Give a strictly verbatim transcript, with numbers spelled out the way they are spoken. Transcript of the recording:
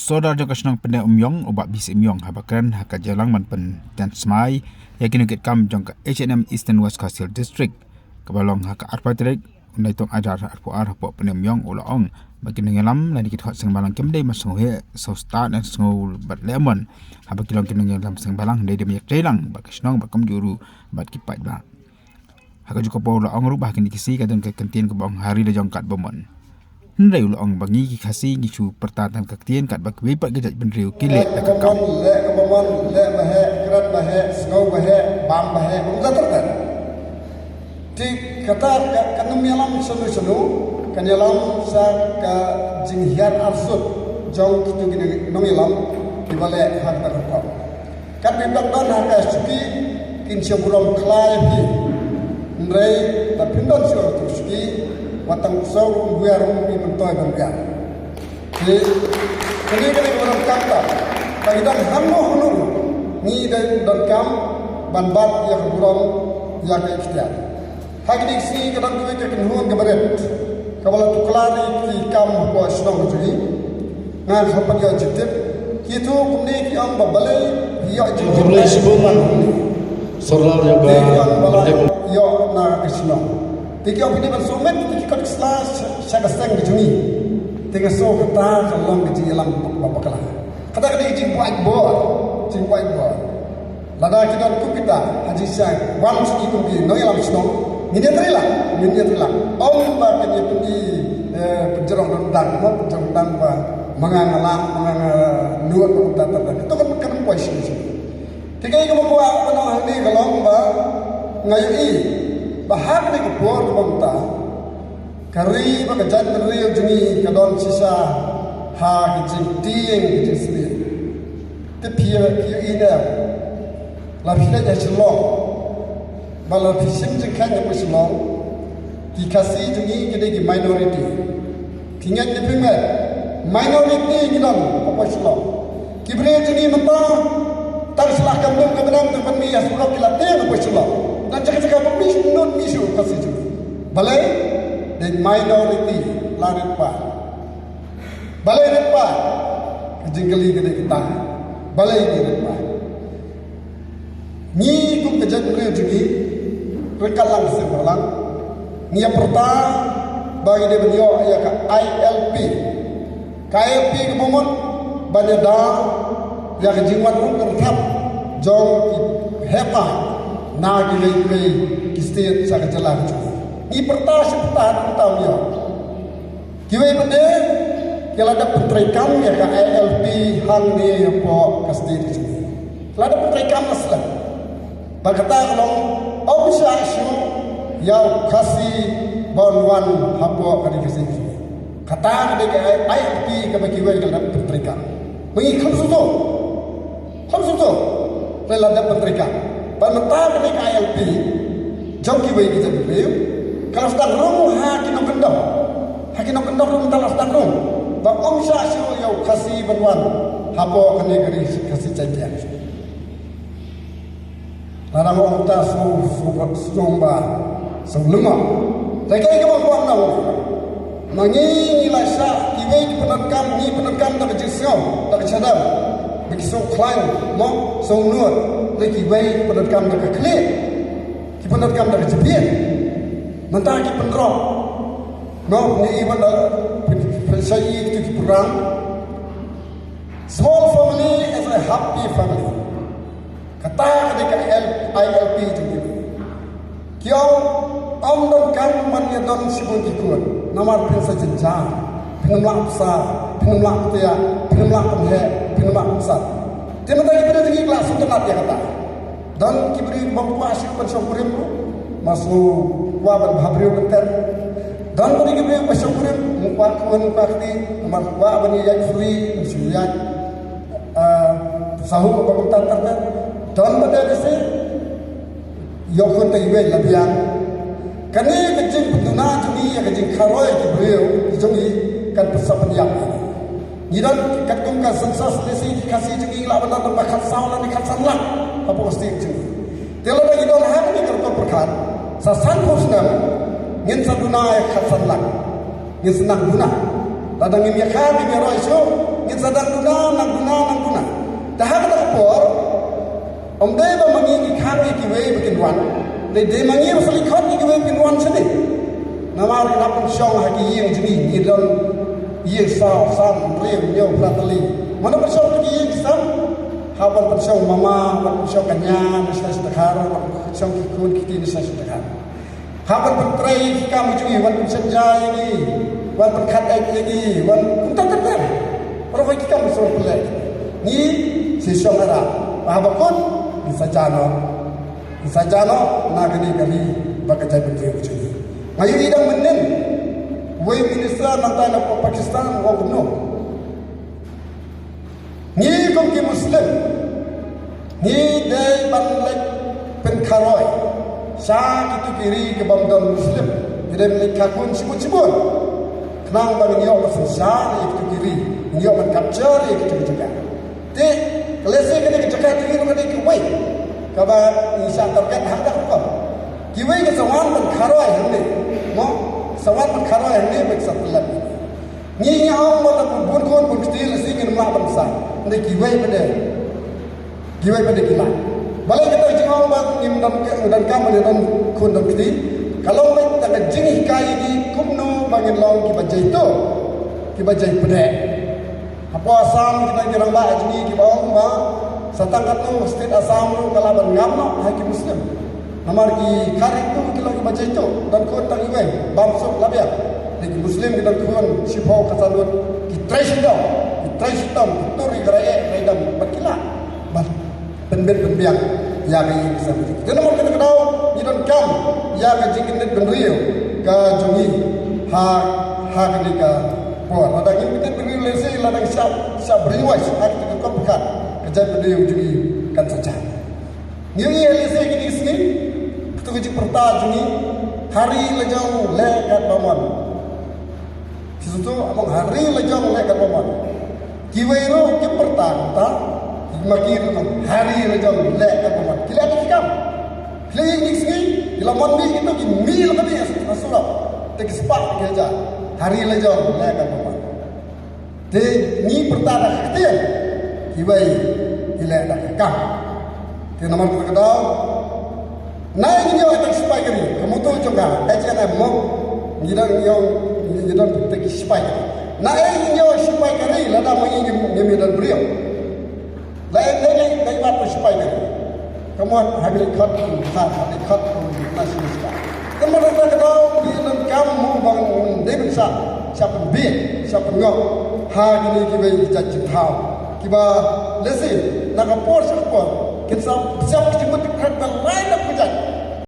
Sordar jong ka shnong Pyndengumiong, u Bah B C Myong, haba kren ha ka jingïalang ban pyntian smai ïa ki nongkitkam jong ka H and M Eastern West Khasi Hills District, kaba long ha ka arphew tarik u Naitung, arhajar arphew ar, hapoh Pyndengumiong, u la ong ba ki nongïalam lane ki dkhot seng bhalang kim dei ban sngewheh, sngewstad ne sngewbad lehmon. Haba ki long ki nongïalam seng bhalang, dei ban ïatrei lang bad ka shnong bad kumjuh ruh bad ki paidbah. Ha kajuh ka por u la ong ruh ba ha kine ki sngi ka don ka kyntien kaba ong ha ri la jong katba mon. Hynrei u la ong ba ngi ki Khasi ngi shu pyrta tang ka ktien katba kiwei pat ki jaitbynriew ki leh da ka kam. Leh kaba mon, leh ba heh, kren ba heh, sngew ba heh, bam ba heh, kumta ter ter. Te kata ka, kan ym ïalam shano shano, kan ïalam sha ka jinghiar arsut jong kito ki nongïalam kiba leh ha kata ka rukom. Katba phi don ha ka shuki, kin shu burom khlaiñ ïa phi. Hynrei lada phim don shuh ha ka shuki, wat tang shu burom, burom ïa phi, myntoi ban burom. Te kane ka dei ka burom kata. Ba ngi don hangno hangno ruh, ngi dei donkam ban bat ïa ka burom ïa ka iktiar. Ha kine ki sngi ka don kawei ka kynhun kaba rit kaba la tuklar ïa ki kam hapoh shnong jong ngi. Nga khlem pat ïoh jingtip. Kito kumne ki ong ba balei ïoh jingtip. Khublei shibun. Sordar jong ka. Te ki ong ba la ïoh na ka shnong. Te ki ong kine ban submit ki kot ki sla sha, sha ka seng ka jong ngi. Te nga sngew kata ka long ka jingïalam ba bakla. Kata ka dei ka jingbuaid bor, jingbuaid bor. Lada ki don kum kita ha jingshisha, wan sha ngi kum ki nongïalam shnong, ngin ïatreilang, ngin ïatreilang. Ym ba kin ïa pynjrong dang, mo, pynjrong dang ba ma nga nga lah, ma nga nga nud, ma nga nga nud. Kato kan, kan ym poi shisha. Te kaei kaba kwah ban ong hangne ka long ba nga ïohi ba ha kane ka por kaba mynta, ka ri bad ka jaitbynriew jong ngi ka don shisha ha ka jingtieng, ka jingsmit. Te phi ïohi ne, la phi leit ha Shillong bad la phi shim jingkheiñ hapoh Shillong, ki Khasi jong ngi ki dei ki minority. Phi ngeit ne phim ngeit, minority ngi don hapoh Shillong. Ki briew jong ngi mynta tang sha la ka mynsiem ka bneng tang ban mih ha surok ki la tieng hapoh Shillong. Tang jaka jaka ba mih shu nud mih shu Khasi jong ngi. Balei? Dei minority, la rit paid. Balei rit paid? Ka jingkylli ka dei kata. Balei ngi rit paid? Ngi kum ka jaitbynriew jong ngi, ryngkat lang ka seng bhalang, ngi ïa pyrta ba ngi dei ban ïoh ïa ka I L P. Ka I L P kaba mut ban ïada ïa ka jingwan rung kyrthap jong ki heh paid na kiwei kiwei ki state sha ka jylla ka jong ngi. Ngi pyrta shi pyrta, pyrta ym ïoh. Kiwei pat de ki la dep pyntreikam ïa ka I L P hangne hapoh ka state ka jong ngi. Ki la dep pyntreikam la slem. Bad kata ka long, ym shah shuh ïa u Khasi ban wan hapoh ka ri Khasi ka jong ngi. Kata ka dei ka I L P kaba kiwei ki la dep pyntreikam. Ma ngi khlem sngewthuh. Khlem sngewthuh. Hynrei la dep pyntreikam. Bad mynta kane ka I L P jong kiwei ki jaitbynriew ka la sdang rung ha ki nongkyndong. Ha ki nongkyndong ruh mynta la sdang rung ba ym shah shuh ïa u Khasi ban wan hapoh kane ka ri Khasi Jaiñtia. Lada nga ong ta shu, shu, shu ba shu lyngngoh. Te kaei kaba nga kwah ban ong, ma ngi ngi la shah, kiwei ki pyndonkam, ngi pyndonkam da ka jingsngew, da ka shadem, ba ki sngewkhlaiñ, mo, sngewnud. Hynrei kiwei ki pyndonkam da ka khlieh, ki pyndonkam da ka jingbieit. Mynta ki pynrok, mo, ngi i ban da pynshai ïa kitu ki program. Small family is a happy family. Kata ka dei ka I L P jong ngi. Ki ong, ym donkam ban ïa don shibun ki khun, namar phin sa jynjar, phin ym lah bsa, phin ym lah btiah, phin ym lah pynheh, phin ym lah pynsan. Te mynta ki briew jong ngi ki la sngewtynnat ïa kata. Don ki briew bym kwah shuh ban shongkurim ruh, ma shu kwah ban bha briew ban ter. Don ki briew ba shongkurim, ym kwah khun, ym kwah kti, namar kwah ban ïaid free, ban shu ïaid, ah, sahu ba kumta ter ter. Don ba dei lehse ïoh khun te iwei la biang. Kane ka jingpynduna jong ngi ïa ka jingkharoi ki briew jong ngi kan pynsah pynïap ïa ngi. Ngi don katkum ka census lehse ki Khasi jong ngi lah ban don tang ba khatsaw lane khatsan lak hapoh ka state jong ngi. Te lada ngi don ha kane ka rukom pyrkhat, sa sanphew snem ngin sa duna ïa khatsan lak. Ngin sa nang duna. Lada ngim ïa kha ngim ïa roi shuh, ngin sa dang duna. Ym dei ba ma ngi ngi khang ïa kiwei ba kin wan. Dei, dei ma ngi ba sa lyngkot ïa kiwei ba kin wan shane. Namar ngi nang pynshong ha ki ïing jong ngi, ngi don ïing saw, san, hynriew, hynñiew, phra tylli. Mano pynshong ki ïing ki san? Hap ban pynshong mama, ban pynshong ka ñia na shnong Shadkhar, ban pynshong ki khun ki kti na shnong Shadkhar. Hap ban pyntrei ïa ki kam jong ngi, ban pynsynja ïa ngi, ban pynkhat ïa ngi, ban kumta ter ter. Baroh ki kam sngewbha pynleh. Ngi shisha ngi ïarap ba haba kut ngi sa jah noh. Ngi sa jah noh na kane ka ri bad ka jaitbynriew jong ngi. Nga ïohi dang mynnin uwei u minister nangta na Pakistan u ong kumno. Ngi kum ki Muslim, ngi dei ban leit pynkharoi sha kito ki ri ki bym don Muslim. Ngi dei ban leit kha khun shibun shibun. Khnang ba ngin ïoh ban synshar ïa kito ki ri, ngin ïoh ban capture ïa kito ki jaka. Te ka lehse kane ka jaka jong ngi ruh ka dei kawei kaba ngi shah target ha kata ka rukom. Kiwei ki sa wan ban kharoi hangne, mo, sa wan ban kharoi hangne ba ki sa tyllep. Ngi, ngi ong ba la bun khun bun kti lehse ngin ym lah ban sa. Hynrei kiwei pat de, kiwei pat de ki lah. Balei kata jingong ba ngim don, donkam ban don khun don kti? Ka long beit da ka jinghikai ïa ki kumno ba ngin long kiba jaituh, kiba jaipdeng. Hapoh Assam ki don ki rangbah jong ngi kiba ong ba sa tang katno state Assam ruh ka lah ban ngam noh ha ki Muslim. Namar ki Khar Hindu ki long kiba jaituh, don khun tang iwei, bam suk la biang. Hynrei ki Muslim ki don khun shiphew ka sanut, ki trei shitom, ki trei shitom, ki tur ïa ka raieh raidam bad ki lah ban pynbit pynbiang ïa ka ïing ka sem. Te namar kata ka daw ngi donkam ïa ka jingkynrit bynriew ka jong ngi ha, ha kane ka por. Lada ngim kynrit bynriew lehse lada ngi shah, shah brainwash ha kata ka kop ka khat, ka jaitbynriew jong ngi kan sa jah. Ngi ïohi lehse kine ki sngi, kato ka jingpyrta jong ngi, ha ri la jong leh katba mon. Ki shu tu, among ha ri la jong leh katba mon. Kiwei ruh ki pyrta kumta, ma ki ruh ha ri la jong leh katba mon. Ki leh ki kam. Ki leh kine ki sngi, ki la mon mih kito ki mih la ka mih ha surok. Te ki spah ki hajar. Ha ri la jong leh katba mon. Te ngi pyrta da ka ktien, kiwei ki leh da ka kam. Te namar kata ka daw, naei ngin ïoh ïa ki sipai ka ri, ka motto jong ka H N M mo, ngi don, ngi ïoh, ngi don ïa ki sipai ka ri. Naei ngin ïoh sipai ka ri lada ma ngi ngim, ngim ïadon briew. Lei, lei, lei, lei, wat u sipai ne. Ka mut ha ka dei khot u Khar, ha ka dei khot u National Star. Ka mut ha ka daw ngi donkam mo ba ngin dei ban shah, shah pynbiej, shah pyngop ha kine kiwei ki jait jingthaw. Kiba lehse na ka por sha ka por kin sa, sa ki jingmut ki khat ba lai na ka jait.